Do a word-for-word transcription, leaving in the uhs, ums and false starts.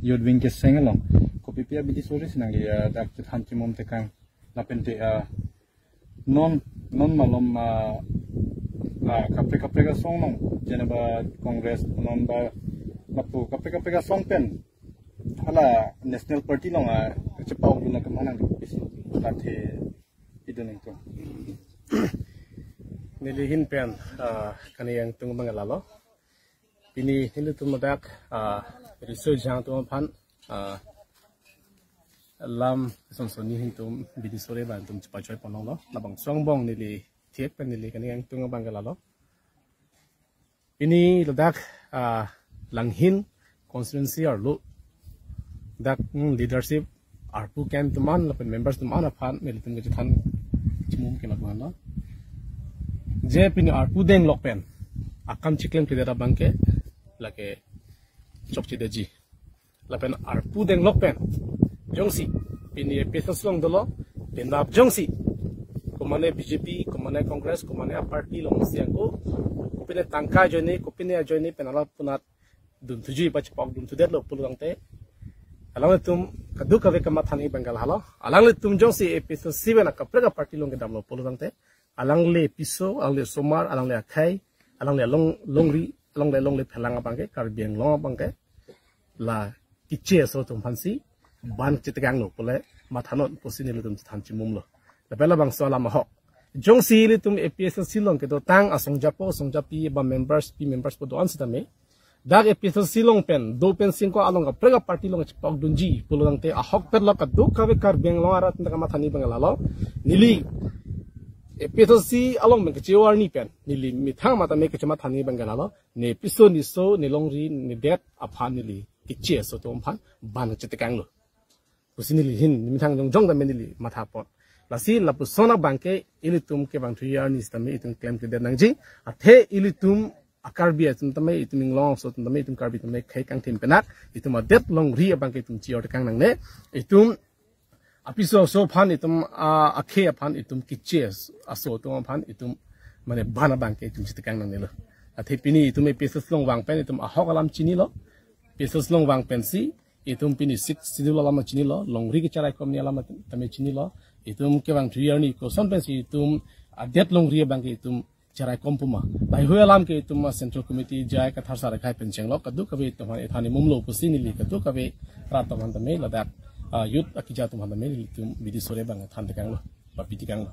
Youth Wing keseng along kopipi abidi sore si nangli, ah, dak chethan chimum tekang, lapente, ah, non non malom, ah, ah, kaprek kaprek asong along, jeneba Congress non ba lapu kaprek kaprek asong pen hala National Party along, ah, chepa-ok dun akam nang pisi, lathe idun ingtung. Neli ahin pen, ah, kani ingtung abang lalo. Pini nelitum ladak, ah, riso jang atum aphan, ah, lam sonsoni ahin tum bidi sore abang tum chepachoi ponlonglo. Labangso angbong neli thek pen neli kani ingtung abang lalo. Pini ladak, ah, Langhin constituency arlo dak, hmm, leadership arpu kem atum an lapen members atum an aphan nelitum kachethan chimum ke lapu-an lo. Je pini arpu denglok pen akam chiklemkledet abang ke lake chokchedetji. Lapen arpu denglok pen jongsi pini A P H L C along dolo, penap jongsi komane B J P, komane Congress, komane a-party along siang ko, kopine tangka ajoine, kopine ajoine pen alangpunat dunthuji ba chepa-ok dunthudet lo pulo tangte, alanglitum kadokave kamatha nangji abang ke lahelo. Alanglitum jongsi A P H L C pen akaprek a-party along kedamlo pulo tangte, alangli piso, alangli osomar, alangli akhei, alangli along longri, alangli alongle phelang abang ke, Karbi Anglong abang ke la keche aso atum aphansi ban chetekanglo pule mathanon pusi nelitum chethan chimumlo. Lapen labangso alam ahok, jongsi ilitum A P H L C along kedotang asong japo, asong japi ba members, pi members po do-an sitame, dak A P H L C along pen do pen singko along kaprek a-party along chepa-ok dunji pulo tangte, ahokpet lo kadokave Karbi Anglong arat ta kamatha nangji abang lalo. Neli A P H L C along pen keche-o arni pen neli methang matame kachematha nangji abang lalo. Ne piso, ne so, ne longri, ne det aphan neli keche aso atum aphan ban chetekanglo pusi neli ahin methang jongjong tame neli mathapon. Lasi lapuson abang ke ilitum kevang thuji arni sitame itum klemkledet nangji. Athe ilitum a-Karbi atum tame, itum inglong aso atum tame, itum Karbi tame khei kangthim penak, itum adet longri abang ke itum chi-or tekang nangne. Itum apiso aso aphan, itum, ah, akhei aphan, itum keche aso atum aphan itum mane ban abang ke itum chetekang nangnelo. Athe pini itum A P H L C along vang pen itum ahok alam chinilo. A P H L C along vang pensi itum pini Sixth Schedule alam chinilo, longri kecharaikomji alam tame chinilo. Itum kevang thuji arni koson pensi itum adet longri abang ke itum cheraikom puma. Laheihui alam ke itum a-Central Committee J I Kathar sir akhei pen chenglo, kadokave itum aphan ethan imumlo pusi neli kadokave rat atum aphan tame ladak, ah, youth akeja atum aphan tame nelitum bidi sore abang than tekanglo, ba pi tekanglo.